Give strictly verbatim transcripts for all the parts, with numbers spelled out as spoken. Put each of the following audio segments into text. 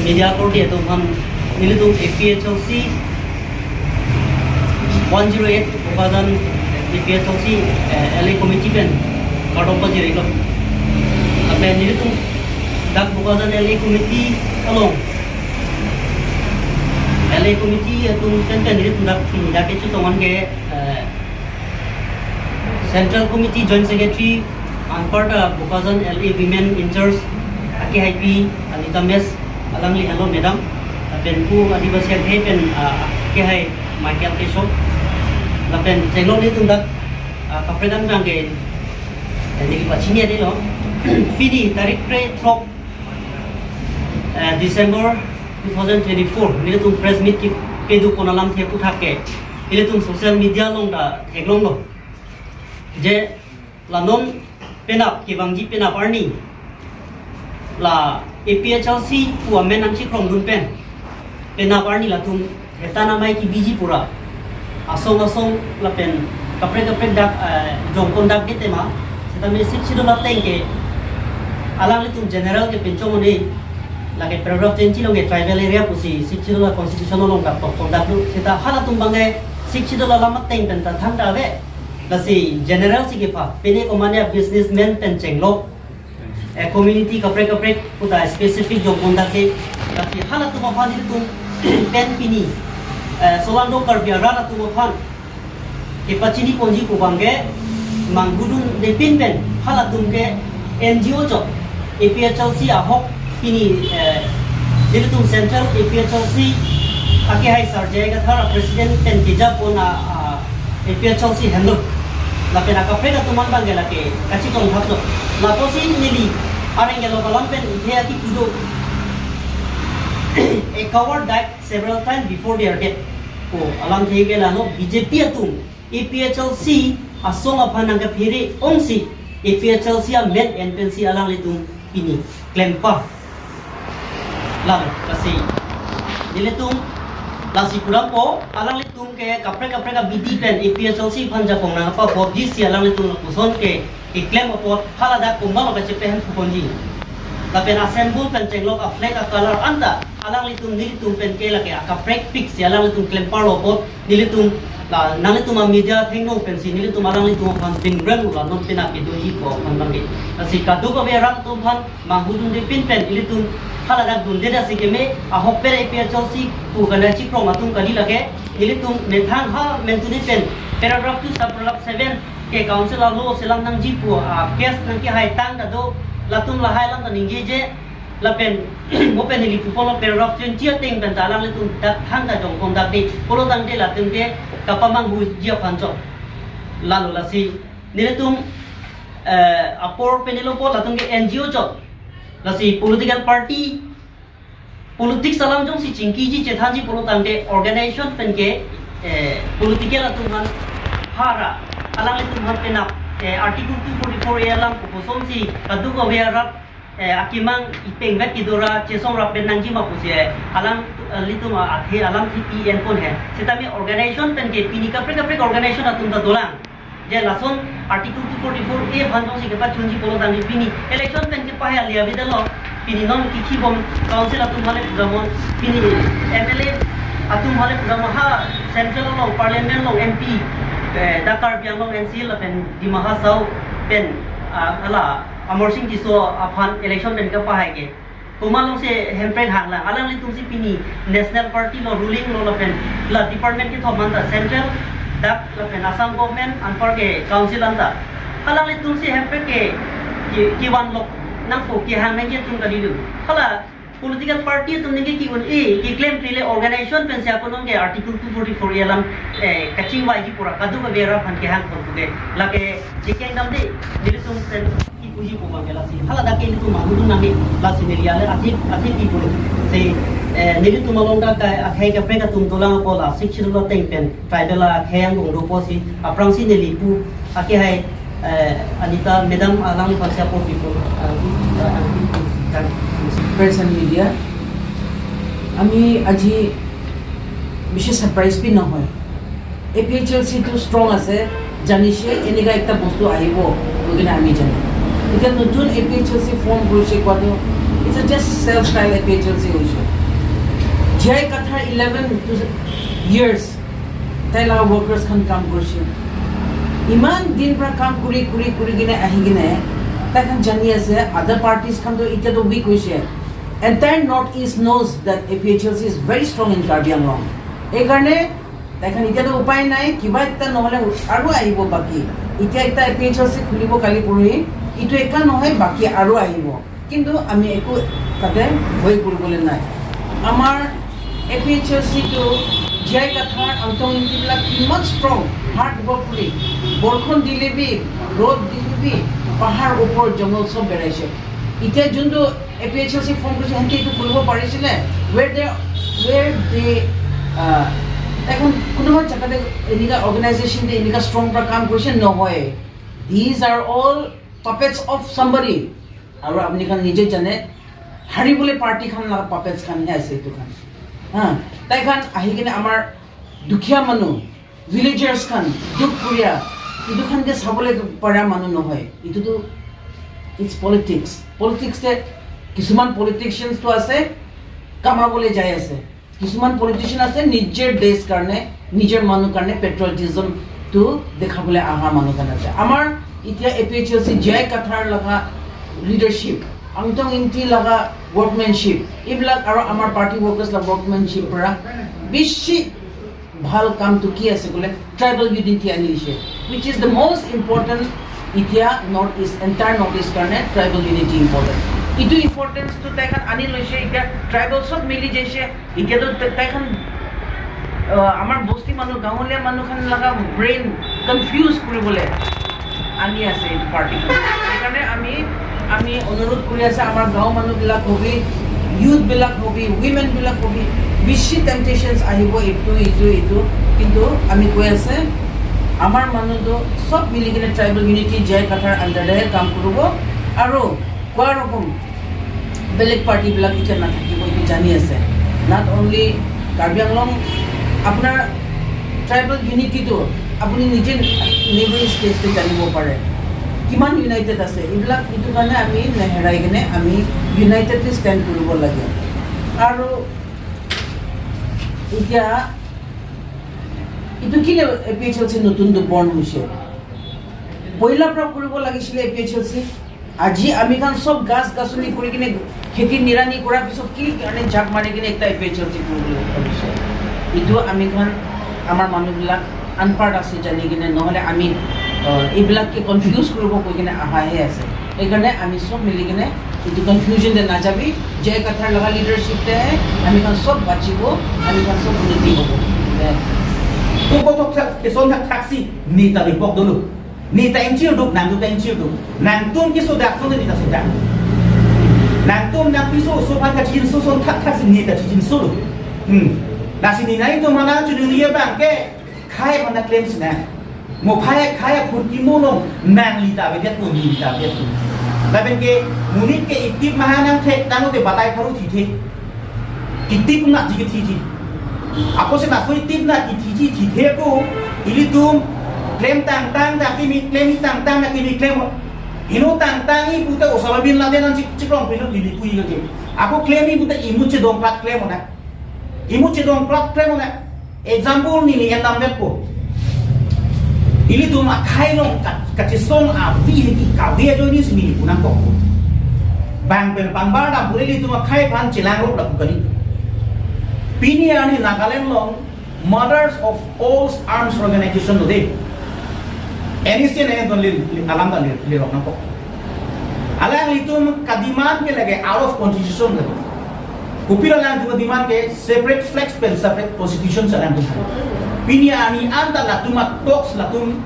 Media korte atum aphan nelitum A P H L C one zero eight Bokajan A P H L C, eh, L A committee pen kardom pajirlo. Lapen nelitum dak Bokajan L A committee along, L A committee atum pen pen nelitum dak pini dak kechetong an ke, eh, Central Committee Joint Secretary anparta Bokajan L A Women in Charge akehaipi Anita Miss alangli, hello madam. Lapen Pu Adivasi akhei pen, ah, akehai Michael Keso. Lapen chenglok nelitum dak, ah, kaprek an bang ke, eh, neli pachini adilo. Pini tarik kre throk, eh, December two thousand twenty-four, nelitum press meet kepadopon alamthe aphuthak ke nelitum social media along ta theklonglo. Je la non penap kevangji penap arni, la A P H L C pu amen nangchekrongdun pen, penap arni latum hetan amei kebiji pura asong asong lapen kaprek kaprek dak, eh, jongpon dak de tema, setame Sixth Schedule ateng ke alanglitum general ke pinchong un-e, lake paragraph twenty along ke tribal area pusi Sixth Schedule constitution along dak toppon dak do, seta halatum bang ke Sixth Schedule alam ateng pen ta thangta ave. Lasi general si kepha, pine komane businessman pen chenglok, eh, community kaprek kaprek puta specific jongpon dak de. Lasi halatum aphan nelitum pen pini, eh, solangdo Karbi arat atum aphan kepachiniponji pu bang ke, manghudunde pin pen halatum ke N G O chot, A P H L C ahok pini, eh, nelitum Central A P H L C akehai Sir J I Kathar president pen kejapon a, a, A P H L C henlo. Lapen akaprek atum an bang ke lake kachikong thap chot. Lapusi neli areng ke lo kalam pen ithe akipu do, "A coward died several times before their death." Ko alamthe ke lalo, B J P atum A P H L C asong aphan nangkephere ongsi A P H L C amen en pensi alanglitum pini klempa. Lalo, lasi nelitum lasi pudampo, alanglitum ke kaprek kaprek abidi pen A P H L C aphan jakong nangpabobji si alanglitum lapuson ke keklem apot haladak komatlo kachepehan thuponji. Lapen a-symbol pen chenglok a-flag a-color anta alanglitum nelitum pen ke lake akaprek pik si alanglitum klemparlo apot, nelitum la nanglitum a-media athengno pensi nelitum alanglitum aphan bingren la non penap kedoji ko aphan bang ke. Lasi kadokave arat atum aphan manghudunde pin pen nelitum haladak dunde dak si keme, ahok pen A P H L C pu kanachikrong atum kali lake, nelitum methang ha mentuni pen paragraph two subparagraph seven ke council a-law selam nangji pu a-case nangkehai tang ta do, latum lahai alam ta ningjeje, lapen mo pen neli puponlo paragraph twenty ateng pen ta alanglitum dak thangta jongpon dak de, pulo tangte latum ke kapamanghuji aphan chot. Lalo lasi nelitum, eh, apor pen nelipo latum ke N G O chot. Lasi political party, politics alam jongsi chingkiji chethanji pulo tangte organization pen ke, eh, political atum aphan hara, alanglitum aphan penap, eh, Article two forty-four A alam koposonsi kadokave arat, eh, akemang ipengvet kedo ra chesong rap pen nangji ma pusi, eh, alanglitum, eh, alamthe pi enpon he. Setame organization pen ke pini kaprek kaprek organization atum ta dolang. Je lason Article two forty-four A aphan jongsi kepachunji pulo tangte pini election pen kepahai ali avedetlo. Pini non kikhibom council atum hale pudamon, pini M L A atum hale pudamon, ha central along, parliament along M P, eh, dak Karbi Anglong N C lapen Dima Hasao pen, ah, hala Amarsing Tisso aphan election pen kepahai ke komat alongsi hemprek hanglang? Alanglitumsi pini national party lo, ruling lo lapen la department kethom anta central dak lapen Assam government anpar ke council anta, alanglitumsi hemprek ke, ke, kevanlok nangpo, kehang nangji atum kalidet. Hala political party atum ningke ki-un-e, keklem prile organization pensi ako nonke Article two forty-four A alam, eh, kachingvaiji pura kadokave arat aphan kehangpon puke. Lake chekeng damde, nelitum pen kipuji pu bang ke lasi. Haladak ke nelitum manghudun nangji, lasi neli ale athe, athe pi pulo. Se, eh, nelitum along dak ke akhei kaprek atum dolang apot la Sixth Schedule ateng pen tribal akhei angbong dopo si, aphrangsi neli pu akehai, eh, Anita madam alangliphan si apor pipo, ah, ah, ah, ah, Press and media, আমি আজি বেছি surprise feel নহয়। A P H L চিটো ষ্ট্ৰং আছে, জানিছে এনেকুৱা একটা বস্তু আহিব বুলি কিনে আমি জানো। এতিয়া নতুন A P H L C form কৰিছে কোৱাটো, it's Just self style A P H L C hoise. J I Kathar eleven years tai laga workers khan kam korise. Iman din pra kam kuri kuri kuri kene ahi kene tai khan jani ase, other parties khan to itya to weak hoise. Entire North East knows that A P H L C is very strong in Karbi Anglong. Ei karne tai khan itya to upai nai, kiba ekta nohole aru ahibo baki. Itya ekta A P H L C khulibo kali porhi, itu ekla nohoi, baki aru ahibo. কিন্তু আমি একো তাতে ভয় কৰিবলৈ নাই। আমাৰ A P H L চিটো G I Kathar আংটং ইংতিবিলাক কিমান ষ্ট্ৰং, হাৰ্ড ৱৰ্ক কৰি, বৰষুণ দিলে বি, ৰ'দ দিলে বি, পাহাৰ ওপৰ জংঘল চব বেৰাইছে। এতিয়া যোনটো A P H L C form কৰিছে, সিহঁতে এইটো কৰিব পাৰিছিলে? Where they, where they, আহ, এখন কোনোবা জেগাতে এনেকুৱা অৰ্গেনাইজেশ্যন দি এনেকুৱা ষ্ট্ৰং এটা কাম কৰিছে? নহয়। These are all puppets of somebody. আৰু আপুনি খান নিজে জানে, হাৰিবলৈ পাৰ্টি খান লগা পাপেটছ খানহে আছে এইটো খান। হা, তাই খান আহি কিনে আমাৰ দুখীয়া মানুহ, ভিলেজাৰ্ছ খান, দুখীয়া, এইটো খান যে চাবলৈ পৰা মানুহ নহয়। এইটোতো ইটছ পলিটিক্স। পলিটিক্সে কিছুমান পলিটিচিয়ানছটো আছে, কামাবলৈ যাই আছে। কিছুমান পলিটিচিয়ান আছে নিজৰ দেশ কাৰণে, নিজৰ মানুহ কাৰণে পেট্ৰিয়টিজমটো দেখাবলৈ অহা মানুহ খান আছে। আমাৰ এতিয়া A P H L C G I Kathar লগা লিডাৰশ্বিপ, আংটং ইংতি লগা ৱৰ্কমেনশ্বিপ, এইবিলাক আৰু আমাৰ পাৰ্টি ৱৰ্কাৰ্ছ লগা ৱৰ্কমেনশ্বিপ পৰা বেছি ভাল কামটো কি আছে বোলে, ট্ৰাইবেল ইউনিটি আনিছে, which is the most important। এতিয়া নৰ্থ ইষ্ট, এণ্টায়াৰ নৰ্থ ইষ্ট কাৰণে ট্ৰাইবেল ইউনিটি ইম্পৰ্টেণ্ট। এইটো ইম্পৰ্টেঞ্চটো তাই খান আনি লৈছে। এতিয়া ট্ৰাইবেল চব মিলি যাইছে। এতিয়াতো তে-, তাই খান, আহ, আমাৰ বস্তি মানুহ, গাঁৱলীয়া মানুহ খান লগা ব্ৰেইন কনফিউজ কৰিবলৈ আনি আছে এইটো পাৰ্টিখন। সেইকাৰণে আমি, আমি অনুৰোধ কৰি আছে, আমাৰ গাঁও মানুহবিলাক হবি, ইউথবিলাক হবি, উইমেনবিলাক হবি, বেছি টেম্পটেশ্যনছ আহিব, এইটো, এইটো, এইটো। কিন্তু আমি কৈ আছে, আমাৰ মানুহটো চব মিলি কিনে tribal unity G I Kathar আণ্ডাৰতেহে কাম কৰিব। আৰু কোৱা ৰকম বেলেগ পাৰ্টিবিলাক এতিয়া নাথাকিব, এইটো জানি আছে। Not only কাৰ্বি আংলং, আপোনাৰ ট্ৰাইবেল ইউনিটিটো আপুনি নিজে নেইবাৰিং ষ্টেটটো জানিব পাৰে, কিমান ইউনাইটেড আছে। এইবিলাক, এইটো কাৰণে আমি নেহেৰাই কিনে আমি ইউনাইটেডলি ষ্টেণ্ড কৰিব লাগে। আৰু এতিয়া এইটো কি এ পি এইচ এল চি নতুনটো বৰ্ণ হৈছে? পইলা পৰা কৰিব লাগিছিলে এ পি এইচ এল চি। আজি আমি খান চব গাছ গাছনি কৰি কিনে খেতি নিৰানি কৰাৰ পিছত কি কাৰণে জাপ মাৰি কিনে একটা এ পি এইচ এল চি কৰিবলৈ ভাবিছে? এইটো আমি খান আমাৰ মানুহবিলাক আনপাৰ্ট আছে জানি কিনে, নহ'লে আমি, আহ, এইবিলাককে কনফিউজ কৰিব কৈ কিনে অহাহে আছে। সেইকাৰণে আমি চব মিলি কিনে এইটো কনফিউজনতে নাযাবি, জি আই কাথাৰ লগা লিডাৰশ্বিপতে আমি খান চব বাচিব, আমি খান চব উন্নতি হ'ব। দে। Tum kothok thak, keson thak thaksi, ne ta ripok dolo. Ne ta inchir duk, nangtum ta inchir duk. Nangtum keso dak, so ne ta so dak. Nangtum nangpiso, so phan kachijinso, son thak thaksi ne ta chijinso lo. Hmm. Lasi ne nangtum mana chununi abang ke, khai mana claim sina. Mo khai, khai phun kimo long, nangli ta avedet po, neli ta avedet po. Lapen ke, monit ke itip maha nangthek, tangte batai pharu thithek. Itip na ji kethiji. Apotsi laso itip na kethiji thithek ako, ilitum claim tangtang ta kimi claim, tangtang ta kimi claim. Ino tangtang-i pute Osama bin Laden an chik-, chikrong pinu lili pui ke. Ako claim-i pute imut chedongplat claim ona. Imut chedongplat claim ona. Example neli endam detpo. Ilitum akhei along ka-, kachesong avi hedi kave ajoine si neli pu nangkok. Bang pen pangbar dam pule ilitum akhei aphan chelang rok dam kali. Pini arni Nagaland along Mothers of All Arms Organization lo de. N S C N ton le, le, alam ta le, lerok nangkok. Alanglitum kademand ke lake out of constitution lake. Kopilo alangtum kademand ke separate flag pen separate constitution si alangtum. Pini arni anta latum a-talks latum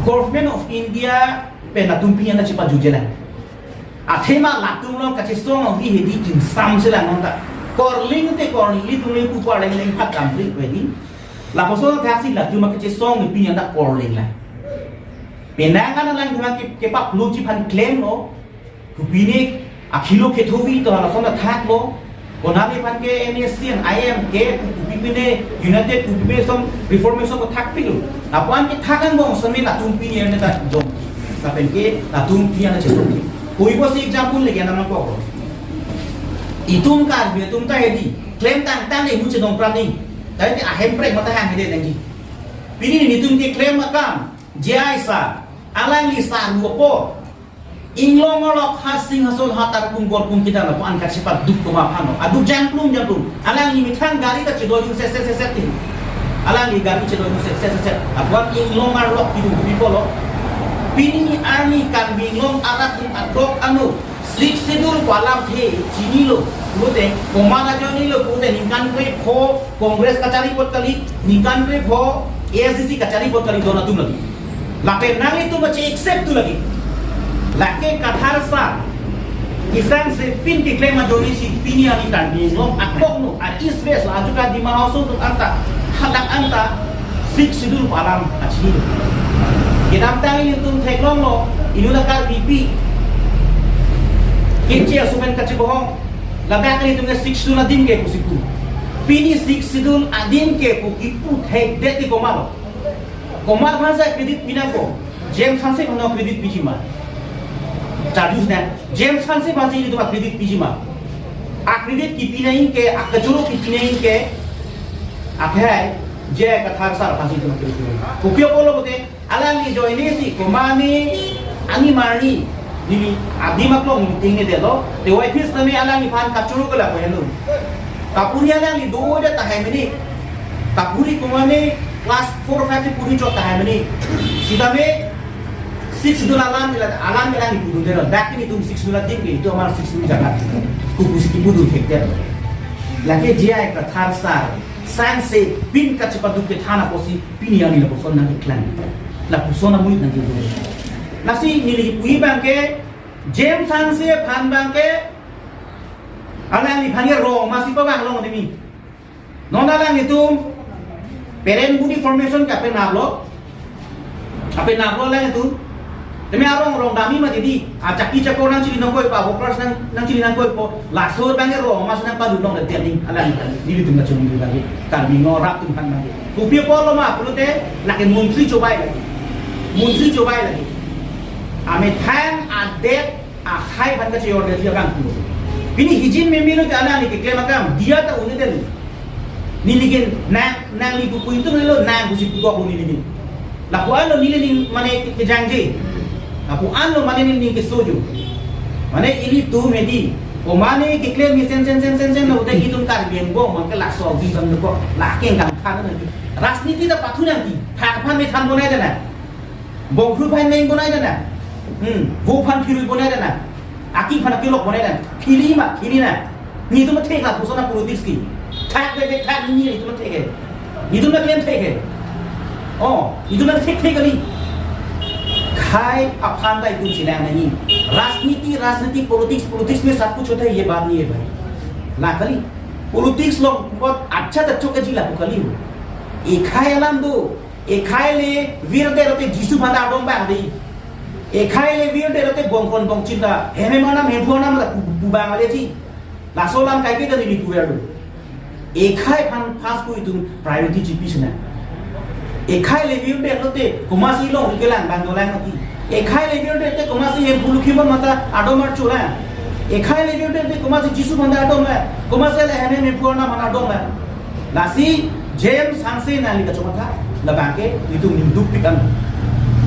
Government of India pen latum pini anta chepajutje lang. Athema latum along kachesong avi hedi ingsam si lang nonta. Korling te korling, ilitum le pupa leng leng phat dam ri hedi. Lapuson thaksi latum akachesong pini anta korling lang. Penang an alang thema ke, kepapluji aphan claim lo. Kopine akhilo kethovi to halason athak lo. Konali aphan ke N S C N, I M K, pu kopi pine, United kopi pine som reformation ko thakpilo. Aphan ke thak angbong sami latum pini anta jong. Lapen ke latum pini anta chesong. Koibo si example lagi anam ko. Itum Karbi atum ta hedi, klem tangtang ne muche dong prani. Tadi ahemprek mata hang hede nangji. Pini nelitum keklem akam, J I sir, alangli sir ru apor. Inglong arlok ha Singhason ha Tarpung Borpung kita lapu-an kachepaduk komat aphan lo. Aduk jangplung jangplung. Alangli methang gari ta chedo jung set set set set tin. Alangli gari chedo jung set set set set. Lapu-an inglong arlok kidung kopi pulo. Pini arni Karbi Anglong arat atum adok ano Sixth Schedule pu alam athe chinilo pulote, komat ajoinelo pulote ningkan krepho Congress kachari apot kali, ningkan krepho A I C C kachari apot kali don atum lagi. Lapen nanglitum kache-accept tu lagi. Lake Kathar sir, isang se pin keklem ajoine si pini arni Karbi Anglong akok no, a East West la ajuka Dima Hasao atum anta, hadak anta, Sixth Schedule pu alam achinilo. Kedamtang ilitum theklonglo, inut la Karbipi. Keche asomen kachebohong. Ladak ilitum ke Sixth Schedule adim ke pusi pu. Pini Sixth Schedule adim ke pu kipu thekdet ti komatlo. Komat aphan si credit pinangko. James Hanse aphan credit piji ma. Charjus na. James Hanse aphan si ilitum credit piji ma. A credit kipi nangji ke, a kachoro kipi nangji ke. Akhai, J I Kathar sir aphan si ilitum credit piji ma. Kopi apotlo pulote, alangli ajoine si, komatne, ani marni, neli adim aklong neli tengnedetlo, te Y P S tame alangliphan kachoro ke lapu henlo. Kapuri alangli do-odet tahai mene. Kapuri komatne class four five si puri chot tahai mene. Sitame Sixth Schedule alam ila, alam ila ni pudundetlo. Dak ilitum Sixth Schedule adim ke, itum amar Sixth Schedule jaga. Kopusi kipudun thekdetlo. Lake J I Kathar sir, sangse pin kachepaduk kethan apotsi pini arni lapuson nangkeklang. Lapuson amonit nangkeklang. Lasi neli kipuji abang ke, James Hanse aphan abang ke, alangliphan ke rong masi pavang long timi. Non alanglitum parent body formation ke apenaplo. Apenaplo alanglitum. Teme arong rong dami ma didi. Achaki chakor nangchiri nangkoi pa, workers nang, nangchiri nangkoi po. Laso abang ke rong masi nangpalut longledet ni. Alanglitum kachongri abang ke. Karbi Anglong arat atum aphan abang ke. Kopi apotlo ma pulote, lake montri chobai lagi. Montri chobai lagi. Amethang adet akhai aphan kacheordetji abang pu. Pini hijin meme lo ke alangli keklem akam, diya ta un-edetlo. Neli ke nang, nangli pu pu itum lo nang pusi pudoklo neli ke. Lapu-an lo neli ning mane ke, kejangje. Lapu-an lo mane neli ning kesojo. Mane ilitum hedi. Komatne keklem ni sen sen sen sen sen lo te itum Karbi Anglong abang ke laso abang dokok. Lake kangthang na. Rajniti ta pathu nangji. Thak aphan methan bonai dana. Bongkru aphan meng bonai dana. Hmm, vo aphan phirui bonai dana. Aki aphan akelok bonai dana. Phili ma, phili na. Netum thek lapuson a-politics ke. Thak bebek thak ni netum thek ke. Netum klem thek ke. Oh, netum thek thek kali. Khei aphan ta itum chelang nangji. Rajniti, rajniti, politics, politics mein sab kuch hota hai, ye baat nahi hai bhai. La kali. Politics along bahut accha ta chok kaji lapu kali. Ekhei alam do. Ekhei le virdet lote Jisu aphan ta adom abang dei. Ekhei le virdet lote bongkon bongchin ta hem hem anam hem phu anam ta pu, pu abang le ji. Laso alam kaike ta neli puver do. Ekhei aphan first ko itum priority chipi sina. Ekhei le virdet lote komatsi long kelang abang dolang mati. Ekhei le virdet te komatsi hem phu lukhi bon mata adom archo la. Ekhei le virdet te komatsi Jisu aphan ta adom la. Komatsi le hem hem phu anam aphan adom la. Lasi James Hanse nangli kachomatha labang ke itum ning dukpik an.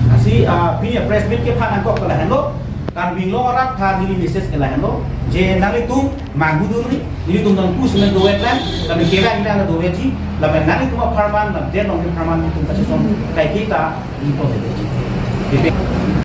Lasi, ah, pini press meet kephan angkok ke lahenlo, Karbi Anglong arat aphan neli message ke lahenlo, je nanglitum manghu dunri, nelitum nangpu semen dovek lang, kami kevang lang dovekji, lapen nanglitum apharman, lapen nong apharman itum kachesong, kaike ta, ipo dovekji.